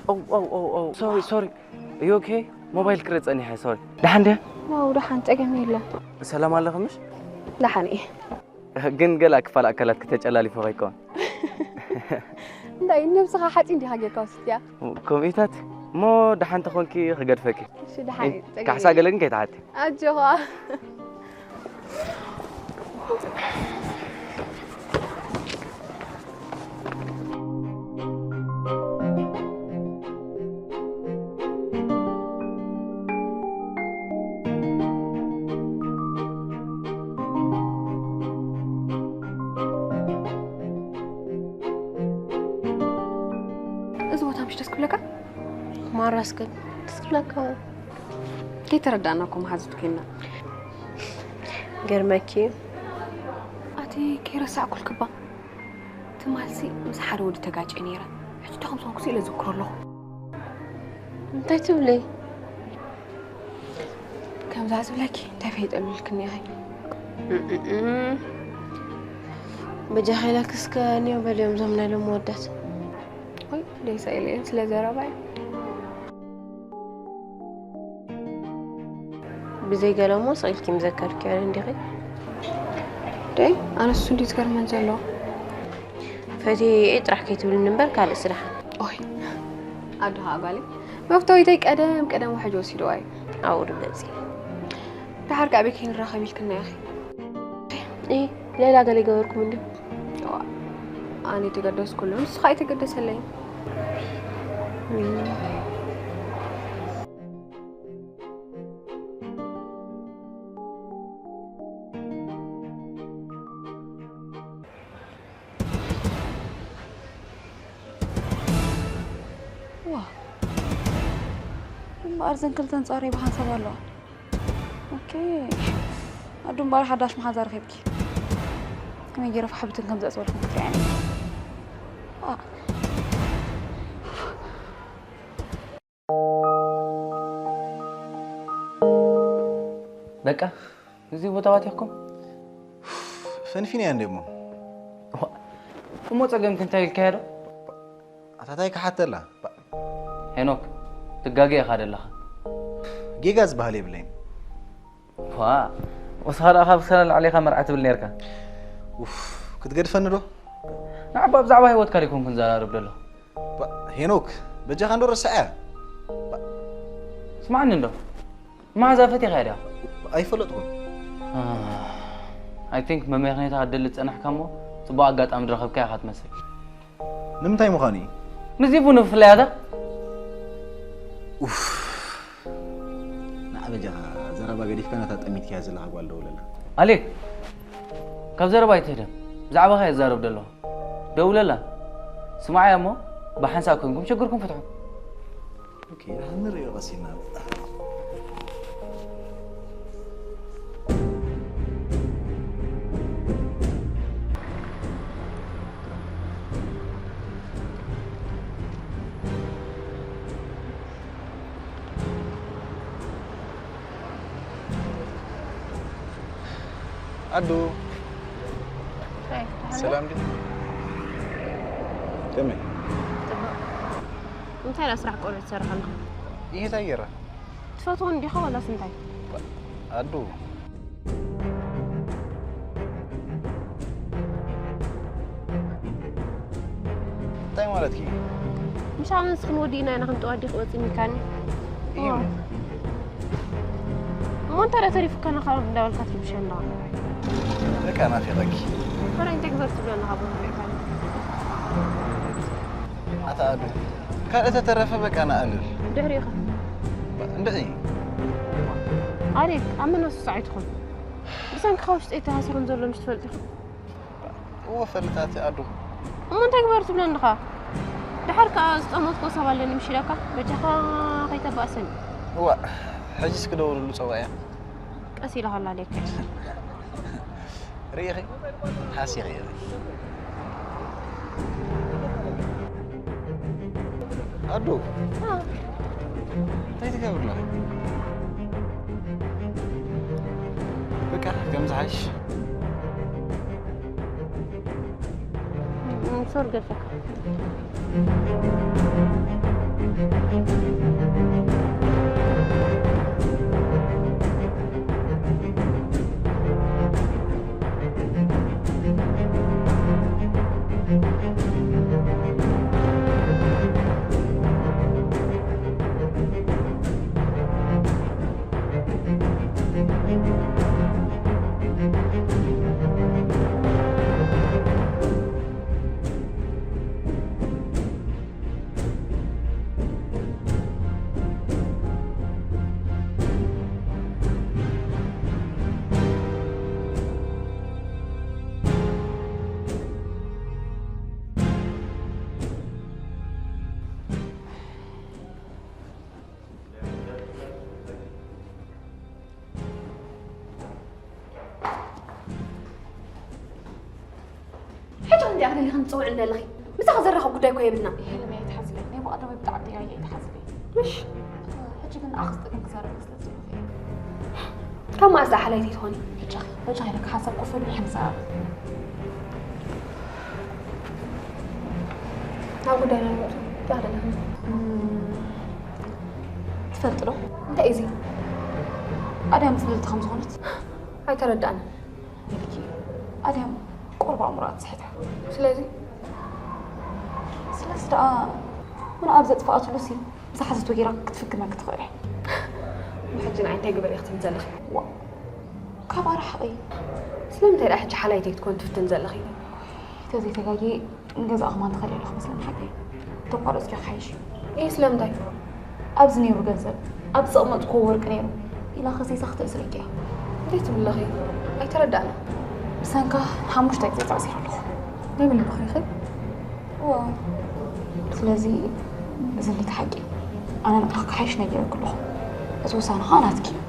Oh, oh, oh, oh, sorry, sorry. You okay? ሞባይል ክርኢ ጸኒሐ፣ ሶሪ። ደሓን ድያ? ዋው፣ ደሓን፣ ጸገም የለን። ሰላም ኣለኺ ምሽ? ደሓን እየ። ግን ገለ ክፋል ኣካላት ክተጨላሊፎ ከይከውን። እንታይ፣ ነብስኻ ሓፂን ዲኻ ጌርካ ወሲድያ? ከምኡታት እሞ፣ ደሓን ተኾንኪ ክገድፈኪ። እሺ፣ ደሓን እየ፣ ጸገም ካሕሳ የለን። ገለ ግን ከይትሓቲ። ኣጆኻ። እዚ ቦታ ምሽ ደስ ክብለካ? ማራስ ግን ደስ ክብለካ? ከይተረዳእና እኮ መሓዙት ኮይንና። ገርመኪ እዩ። ኣቲ ከይረሳዕኩልክባ። ትማልሲ ምስ ሓደ ወዲ ተጋጨ ነይረ። ሕጂ ዶ ከም ዝኾንኩ ስኢለ ዝክሮ ኣለኹ። እንታይ ትብሊ? ከምዛ ዝብለኪ እንታይ ፈይጠሉልክኒ ኢኺ? እም፣ በጃኺ ኢለኪ እስከ እኒኦ በልዮም እዞም ናይ ሎሚ ወዳት። ወይ ደይሳ ኢለ እየን ስለ ዘረባይ። ብዘይ ገለ እሞ ስቕ ኢልኪ ምዘከርክዮ እንዲኺ? ደይ፣ ኣነሱ እንዲ ዝገርመን ዘሎ። ፈትየዮ ጥራሕ ከይትብልኒ እምበር ካልእ ስራሕ። ኦይ፣ ኣዶ ኸኣ ጓለይ፣ መፍተዊተይ ቀደም ቀደም ውሕጅ ወሲድዋ እዩ። ኣብኡ ርገጺ። ደሓር ከኣ ኣበይ ከይንራኸብ ኢልክና ኢኺ? ኢ፣ ሌላ ገለ ይገበርኩም እንድዩ? እዋ፣ ኣነ ኣይተገደስኩሉን፣ ንሱ ኸኣ ኣይተገደሰለይን። እም። ዋ። እምበኣር ዘን ክልተ ኣንጻረይ ብሓንሳብ ኣለዋ። ኦኬ። ኣዱ እምበኣር ሓዳሽ መሓዛ ረኺብኪ። ከመይ ገይረ ፋሕ ብትን ከም ዘእትወልኩም ክትሪኣኒ። ዋ። በቃ፣ እዚ ቦታ ዋቲኽኩም? ፈንፊንያ እንዴ እሞ? እሞ ጸገምኪ እንታይ ኢልካዮ ዶ? ኣታ ታይ ክሓተላ? ሄኖክ፣ ትጋገ ኢኻ ደለኻ። ጌጋ ዝበሃል የብለይን። ዋ፣ ወስኻ ደኣ ካብ ሰላል ዓሌኻ መርዓ ትብል ኔርካ። ኡፍ፣ ክትገድፈኒ ዶ? ንዓባ ብዛዕባ ህይወትካ ደይኮንኩ ንዘራረብ ደለኹ። ባ-፣ ሄኖክ፣ በጃኻ እንዶ ረስዐያ። ባ-፣ ስማዕኒ እንዶ፣ መሓዛ ፈቲኻ ድያ? ኣይፈለጥኩን። ኣህ፣ I think መመኽነይታ ክትደሊ ዝጸናሕካ እሞ፣ ጽቡቕ ኣጋጣሚ ዝረኸብካ ኢኻ ትመስል። ንምንታይ ምዃኑ እዩ? ምስ ዚቡ ንምፍላያታ? ኡፍ። ንዓ በጃኻ ዘረባ ገዲፍካ ነታ ጠሚትካያ ዘለኻ ጓል ደውለላ። ኣሌክ፣ ካብ ዘረባ ኣይትህደም። ብዛዕባኻ እየ ዝዛረብ ዘለኹ። ደውለላ። ስምዓያ እሞ ብሓንሳብ ኮይንኩም ሽግርኩም ፍትሑ። ኦኬ፣ ንሪኦ ቀሲና። ኣዱ። ኣይ፣ ደሓን ዶ? ሰላም ድዩ? ከመይ? ጽቡቕ። እንታይ ደኣ ስራሕ ቆልዑ ትሰርሕ ኣለኻ? ይሄ እንታይ ገይራ? ትፈትወን ዲኻ ዋላስ እንታይ? ኣዱ። እንታይ ማለትኪ? ምሽ ኣነ ንስኽን ወዲእና ኢና ክንጠዋዲ ክወጽእ ሚካኒ። እዩ። እሞ እንታይ ደኣ ተሪፉካ ናኻ እንዳበልካ ትርብሸና? በቃ ናፊቐኪ። ኧረ እንታይ ግበር ትብለና ካብ ቦታ ሪእካኒ? ኣታ ኣዱ። ካልእ ተተረፈ በቃ ንኣልል። ድሕሪኻ። እንድዒ። ኣሌክ፣ ኣብ መናስስ ኣይትኹን። ብሰንክኻ ውሽጠይ ተሃሲኹም ዘሎ ምሽ ትፈልጥ ኢኻ። እወ ፈልጣ ኣቲ ኣዱ። እሞ እንታይ ግበር ትብለኒ ዲኻ? ድሓር ከኣ ዝጠመትኮ ሰብ ኣለኒ ምሽ ኢለካ፣ በጃኻ ከይተባእሰኒ። እዋእ፣ ሕጂስ ክደውለሉ ጸዋእያ። ቀስ ኢለ ከላ ኣሌክ። ርኢኺ? ሓሲኺ ኢኺ። ኣዱ። አ። እንታይ ትገብር ኣለኺ? በቃ፣ ከም ዝሓይሽ። ም-፣ ም-፣ ሶር ገፈካ። ሕጂ እንዲ ኣኽሊል ከም ትጽውዕኒ ዘለኺ ምሳኺ ዘራኽብ ጉዳይ እኮ የብልና። ሄለን፣ ኣይትሓዝለይ። ናይ ብቐደመይ ብጣዕሚ እየ ኣይትሓዝለይ። ምሽ? ሕጂ ግን ኣኽስጥግን ክዛረብ ስለ ዝደለኹ እየ። ካብ መዓስ ደኣ ሓላይተይ ትኾኒ? በጃኺ፣ በጃኺ ኢለኪ ሓንሳብ ኮፍ በሊ ንዘራረብ። ናብ ጉዳይና ንውዕል። እንታይ ደለኽኒ? እም፣ ትፈልጢ ዶ? እንታይ እዩ እዚ? ኣድያም ጽልልቲ ከም ዝኾነት? ኣይተረዳእንን። ኢልኪ ኣድያም ቁሩብ ኣእምሮኣ ትስሕታ። ስለዚ? ስለዚ ደኣ ምን ኣብ ዘጥፍኣትሉ ሲ ዝሓዘቶ ጌራ ክትፍትነኪ ትኽእል እያ። ንሕጂ ንዓይ እንታይ ግበር ኢኺ ትብሊ ዘለኺ? ዋ፣ ካብ ኣርሓቐይ። ስለምንታይ ደኣ ሕጂ ሓላይተይ ክትኮን ትፍትን ዘለኺ? ተዘይተጋግየ ንገዛኣ ከማን ትኸዲ ኣለኹ መስለኒ ሓቀይ። ተቋረጽኪ ክሓይሽ እዩ። እይ ስለምንታይ? ኣብዚ ነይሩ ገንዘብ፣ ኣብዚ ዘቕመጥክዎ ወርቂ ነይሩ ኢላ ከሲሳ ክተእስረኪ እያ። እንታይ ትብሊ ኣለኺ? ኣይተረዳእን። ብሰንካ ሓሙሽተ ግዜ ተኣሲረ ኣለኹ። ናይ ብልብኺ ኢኺ? እወ። ስለዚ እዚ እንዲ ሓቂ ኣነ ንዓኺ ክሓይሽ ነጊረኪ ኣለኹ። እቲ ውሳነ ኸኣ ናትኪ እዩ።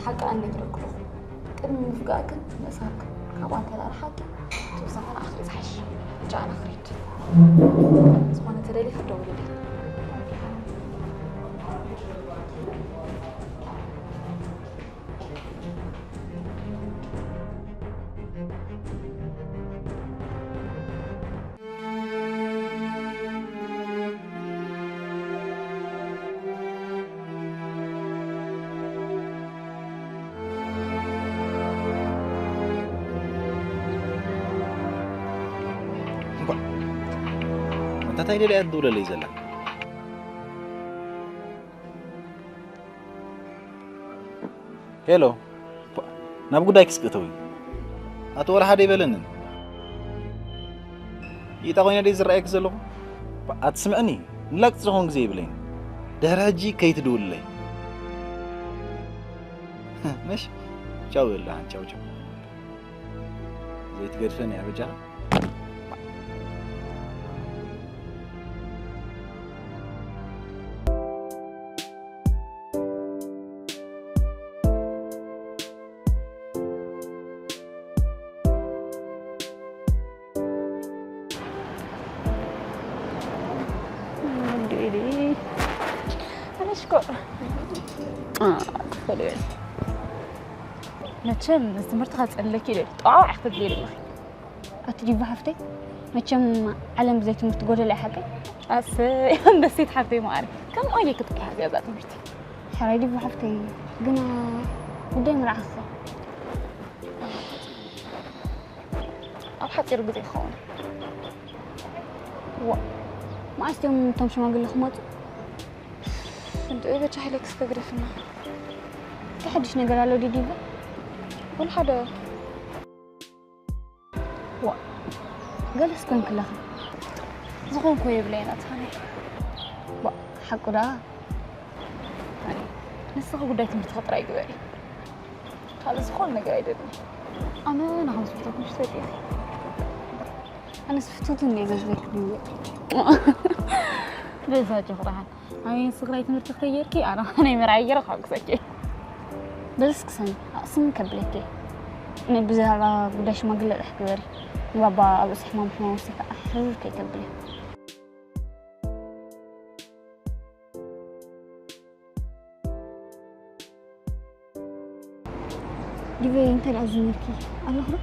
ሓቂ ኣነ ነጊረኪ ኣለኹ። ቅድሚ ምፍጋእክን ምእሳርክን ካብኣ እንተደኣ ረሓቂ፣ እቲ ውሳነ ንዓኺ እዩ ዝሓይሽ። ሕጂ ኣነ ክሪድ። ዝኾነ ተደሊኺ ደውልለይ። እንኳዕ። ኣንታ እንታይ ደልያ እያ ትድውለለይ ዘላ? ሄሎ። ባ-፣ ናብ ጉዳይኪ እስኪ እተዊ። ኣቶ ወላ ሓደ ኣይበለንን። ይጣ ኮይነ ደይ ዝረኣየኪ ዘለኹ? ባ-፣ ኣትስምዕኒ። ንላግጺ ዝኾን ግዜ ይብለይን። ድሕሪ ሕጂ ከይትድውልለይ። ምሽ? ቻው ይብልሃን፣ ቻው፣ ቻው። ዘይትገድፈኒ እያ በጃኻ። ኣነሽኮ። አ፣ ክፈል ይበል። መቸም እዚ ትምህርቲ ከጸለኪ ኢለ ጠዋዕ ክትብሊ ኣለኺ። ኣቲ ዲባ ሓፍተይ፣ መቸም ዓለም ብዘይ ትምህርቲ ጎደላ እያ ሓቀይ? ኣሰይ፣ ኣንበሲት ሓፍተይ መዓር። ከም ኣየ ክትቀያ እዚኣ እዛ ትምህርቲ። ሕራይ ዲባ ሓፍተይ፣ ግና ጉዳይ መርዓኺ ከ? ኣብ ሓጺር ግዜ ይኸውን። ዋ፣ መዓስ እዮም እቶም ሽማግለ ክመጹ? እንድዒ በጃ ሃይለክስ ከግደፍና። እንታይ ሓድሽ ነገር ኣሎ ድዩ ዲባ? ወላ ሓደ። ዋ፣ ገለስ ኮንክለኺ። ዝኾንኩ የብለይ ናትኻኒ። ዋ፣ ሓቁ ደኣ። ኣይ፣ ንስኺ ጉዳይ ትምህርትኺ ጥራይ ግበሪ። ካልእ ዝኾነ ነገር ኣይደልን። ኣነ ንኸም ዝፈተኩ ምሽ ትፈልጢ ኢኺ። ኣነስ ፍትውቲ እንድየ ዘዝለኪ ድየ። በዛ ጆኽራሃን። ኣበይ ንስኽራይ ትምህርቲ ክትጀርኪ፣ ኣነ ናይ መርዓይ ገይረ ክሕግዘኪ። በዚ እስኪ ሰኒ፣ ኣቕስም ከብለኪ። ን-፣ ብዛዕባ ጉዳይ ሽማግለ ጥራሕ ግበሪ። ባባ ኣብ ርእሲ ሕማም ሕማም ወሲካ ሕርር ከይተብሊ። ዲቨይ እንታይ ኣዝሚርኪ ኣለኹ ዶ?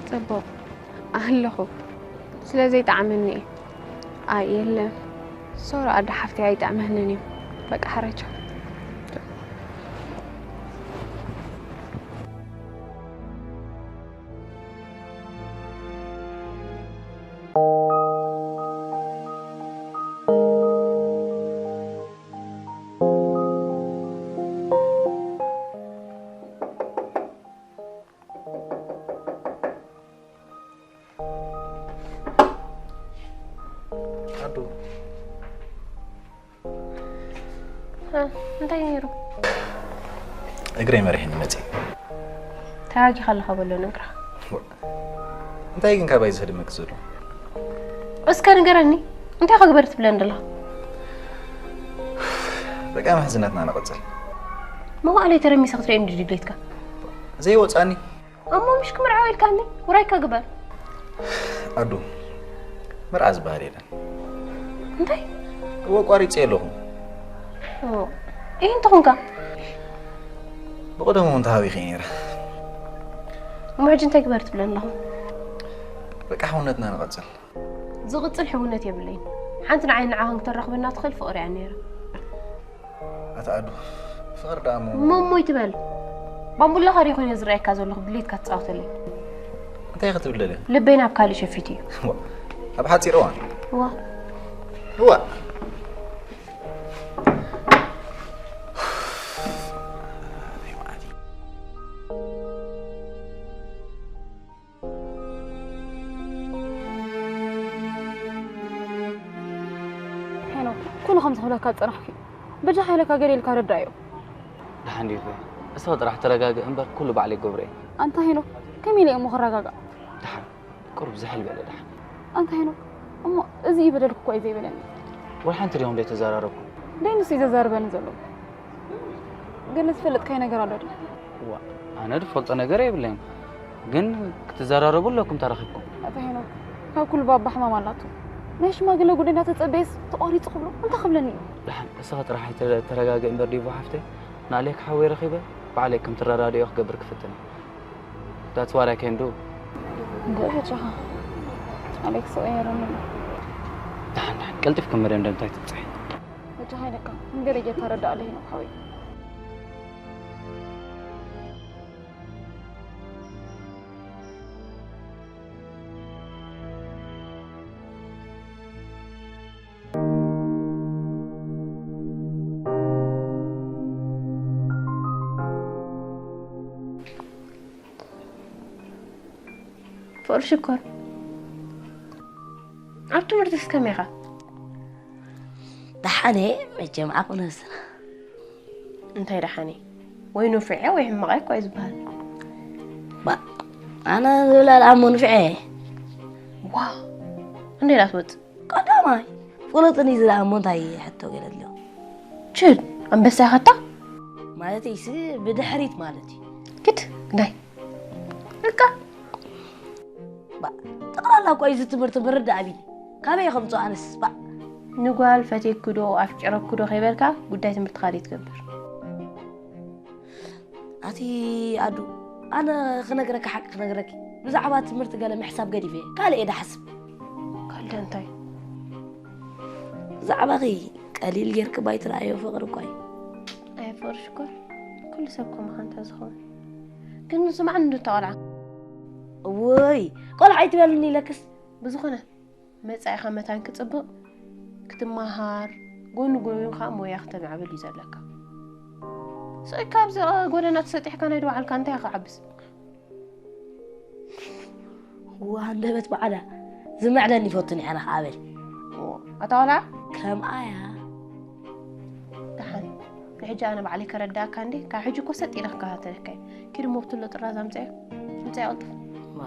ጽቡቕ ኣለኹ። ስለ ዘይጠዓመኒ እዩ። ኣይ የለን። ሶሪ ኣዶ ሓፍተይ ኣይጠዕመንን እዩ። በቃ ሓረቻ። ኣዱ። እ፣ እንታይ ነይሩ? እግረይ መሪሕኒ መፅእ። ተጋጊኻ ኣለኻ በሎ ነግራ። እንታይ ግን ካባይ ዝህድመክ ዘሎ? እስከ ንገረኒ፣ እንታይ ከግበር ትብለን ደላ? በቃ ምሕዝነትና ንቐፅል። መዋእለይ ተረሚሰ ክትሪኦ እንዲ ድሌትካ። ዘይወፃኒ። እሞ ምሽ ክምርዓው ኢልካኒ፣ ውራይካ ግበር። ኣዱ፣ መርዓ ዝበሃል የለን። እንታይ? እወ፣ ኣቋሪፀ ኣለኹ። ኦ፣ ይህ እንተኾንካ? ብቐደሙ እውን ተሃዊኸ ነይረ። እሞ ሕጂ እንታይ ግበር ትብለኒ ኣለኹ? በቃ ሕውነትና ንቐፅል። ዝቕጽል ሕውነት የብለይን። ሓንቲ ንዓይ ንዓኻን ክተራኽበና ትኽእል ፍቕሪ እያ ነይራ። ኣታ ኣዱ፣ ፍቕሪ ደኣ እሞ እሞ እሞ ይትበል። ባምቡላ ካሪ ኮይነ ዝረኣየካ ዘለኹ ድሌትካ ትጻወተለይ። እንታይ ክትብል ደልያ? ልበይ ናብ ካልእ ሸፊቱ እዩ። ዋ፣ ኣብ ሓጺር እዋን። ዋ። ዋ። ሄኖክ፣ ኩሉ ከም ዝኽብለካ ዝጸናሕኩ እዩ። በጃኻ ኢለካ ገለ ኢልካ ረዳዮ። ደሓን ድዩ እኮ? እስኻ ጥራሕ ተረጋግእ እምበር ኩሉ ባዕለይ ክገብሮ እየ። ኣንታ ሄኖክ፣ ከመይ ኢለ እሞ ክረጋጋእ? ደሓን፣ ቁሩብ ዝሕል በለ ደሓን። ኣንታ ሄኖክ፣ እሞ እዚ እዩ በደልኩ እኮ እዩ ዘይበለኒ። ወላ ሓንቲ ድዮም ዘይተዘራረብኩም? ደይ ንሱ እዩ ዘዛርበኒ ዘሎ። ግን ዝፈለጥካዮ ነገር ኣሎ ድዩ? ዋ፣ ኣነ ዝፈልጦ ነገር የብለይን። ግን ክትዘራረቡ ኣለኩም ተራኺብኩም። ኣታ ሄኖክ፣ ካብ ኩሉ ባባ ሕማም ኣላቶ። ናይ ሽማግለ ጉዳይ እንዳተጸበየስ ተቋሪጹ ክብሎ እንታይ ክብለኒ እዩ? ደሓን፣ እስኻ ጥራሕ ኣይተ-፣ ተረጋግእ እምበር ዲቦ ሓፍተይ፣ ንኣሌክ ሓወይ ረኺበ ባዕለይ ከም ትረዳድኦ ክገብር ክፍትን እየ። That's what I can do። እንደ በጃኻ፣ ኣሌክ ስቕ የረኒ። ደሓን፣ ደሓን፣ ቀልጢፍኩም መደምደምታ ኣይትብጽሒ። በጃኻ ኢለካ፣ ንገለ ጌርካ ረዳእ ኣለ ሄኖክ ሓወይ። ፍቕሪ ሽኮር፣ ኣብ ትምህርትስ ከመይ ኢኻ? ደሓነ መቸም ዓቕምና ዝስና። እንታይ ደሓነ? ወይ ንፍዐ ወይ ሕማቕ እኮ እዩ ዝበሃል። ባ፣ ኣነ ዝብላ ደኣ እሞ ንፍዐ። ዋ፣ እንዴ ዳትወጽእ? ቀዳማይ፣ ፍሉጥኒ ዝደኣ እሞ እንታይ ሕቶ ገለ ኣሎ? ችድ፣ ኣንበሳ ኢኻታ? ማለት እይሲ ብድሕሪት ማለት እዩ። ግድ፣ ግዳይ። በቃ። ባ፣ ጠቕላላ እኮ እዩ እዚ ትምህርቲ ምርዳእ ኣቢኒ። ካበይ ከምፅኦ ኣነስ፣ ባ። ንጓል ፈቴኩ ዶ ኣፍቂረኩ ዶ ከይበልካ ጉዳይ ትምህርትኻ ደይ ትገብር። ኣቲ ኣዱ፣ ኣነ ክነግረካ ሓቂ ክነግረኪ፣ ብዛዕባ ትምህርቲ ገለ ምሕሳብ ገዲፈ፣ ካልእ እየ ድሓስብ። ካልእ እንታይ? ብዛዕባኺ ቀሊል ጌርኪ ባይትረኣዮ ፍቕሪ እኳ እዩ። ኣይ ፍቕሪ ሽኮር፣ እኮ ኩሉ ሰብ ከማኻ እንተ ዝኸውን። ግን ንስማዕኒ እንዶ እታ ቆልዓ። እወይ፣ ቆልዓ ኣይትበልኒ ኢለክስ። ብዝኾነ፣ መጻኢኻ መታን ክጽብቕ፣ ክትመሃር፣ ጎኒ ጎኒ ኸኣ ሞያ ክተማዕብል እዩ ዘለካ። ስቕ ኢልካ ኣብዚ ጎደና ተሰጢሕካ ናይ ድባዕልካ እንታይ ኢኻ ክዓብስ? እዋ፣ ሃንደበት በዓላ ዝምዕደኒ ይፈቱን እያ፣ ኣነ ኸኣ በል። እዎ፣ ኣታ ቆልዓ? ከምኣ እያ። ደሓን፣ ንሕጂ ኣነ ባዕለይ ከረድኣካ እንዴ? ካብ ሕጂ እኮ ሰጥ ኢለ ክከታተለካ እየ። ኪድ እሞ ብትሎ ጥራዝ ኣምጽኣዮ። ኣምጽኣዮ ቅልጥፍ። ዋ፣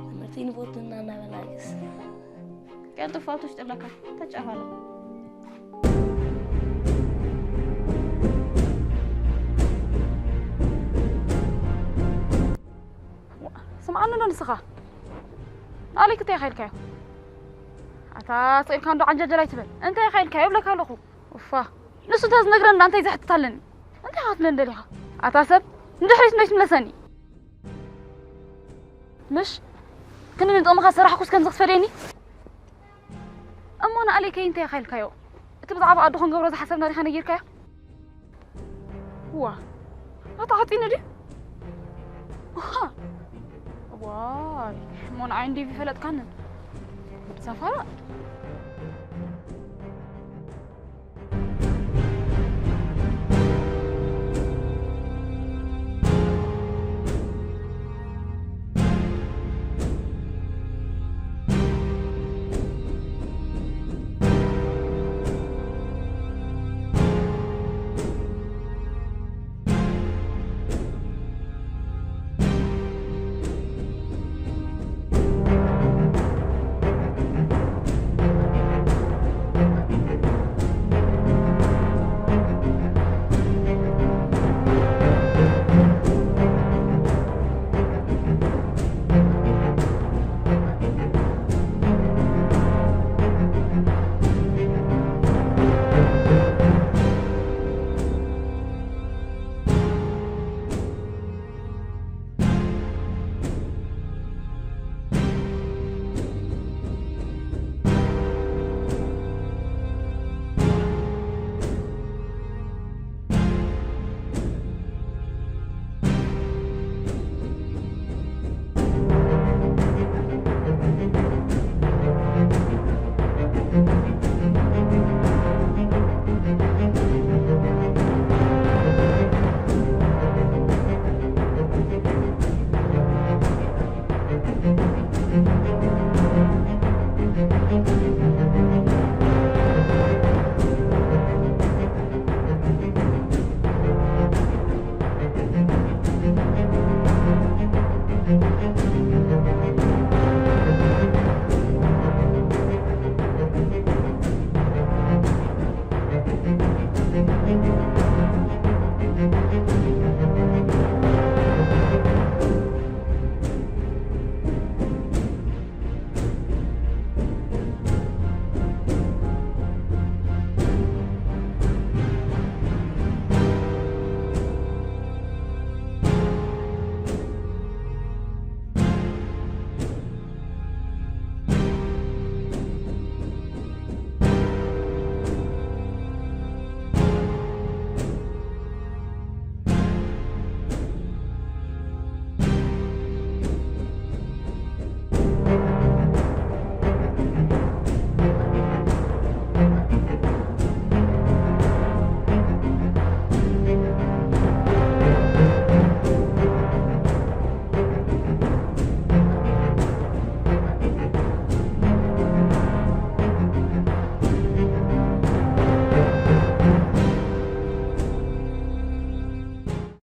ትምህርቲ ንፈቱ እና እናበላግስ። ቅልጥፍ ኣውቶ ሽጥለካ። ተጫፋለ። ስምዓኒ ዶ ንስኻ? ንኣሌክ እንታይ ኢኻ ኢልካዮ? ኣታ ስቕ ኢልካ እንዶ ዓንጀልጀል ኣይትበል። እንታይ ኢኻ ኢልካዮ እብለካ ኣለኹ። ኡፋ። ንሱ እንተዝነግረኒ እንታይ ዘሕትት ኣለኒ? እንታይ ኢኻ ክትብለኒ ደሊኻ? ኣታ ሰብ፣ ንድሕሪት እንዶ ኣይትምለሰኒ። ምሽ? ክንዲ ንጥቕምኻ ዝሰራሕኩስ ከምዚ ክትፈድየኒ? እሞ ንኣሌከይ እንታይ ኢኻ ኢልካዮ? እቲ ብዛዕባ ኣዶ ክንገብሮ ዝሓሰብና ዲኻ ነጊርካዮ? ዋ፣ ኣታ ሓፂኑ ድዩ? ውሃ። ዋይ፣ እሞ ንዓይ እንዲቪ ፈለጥካንን። ጉድ ሰፋራ።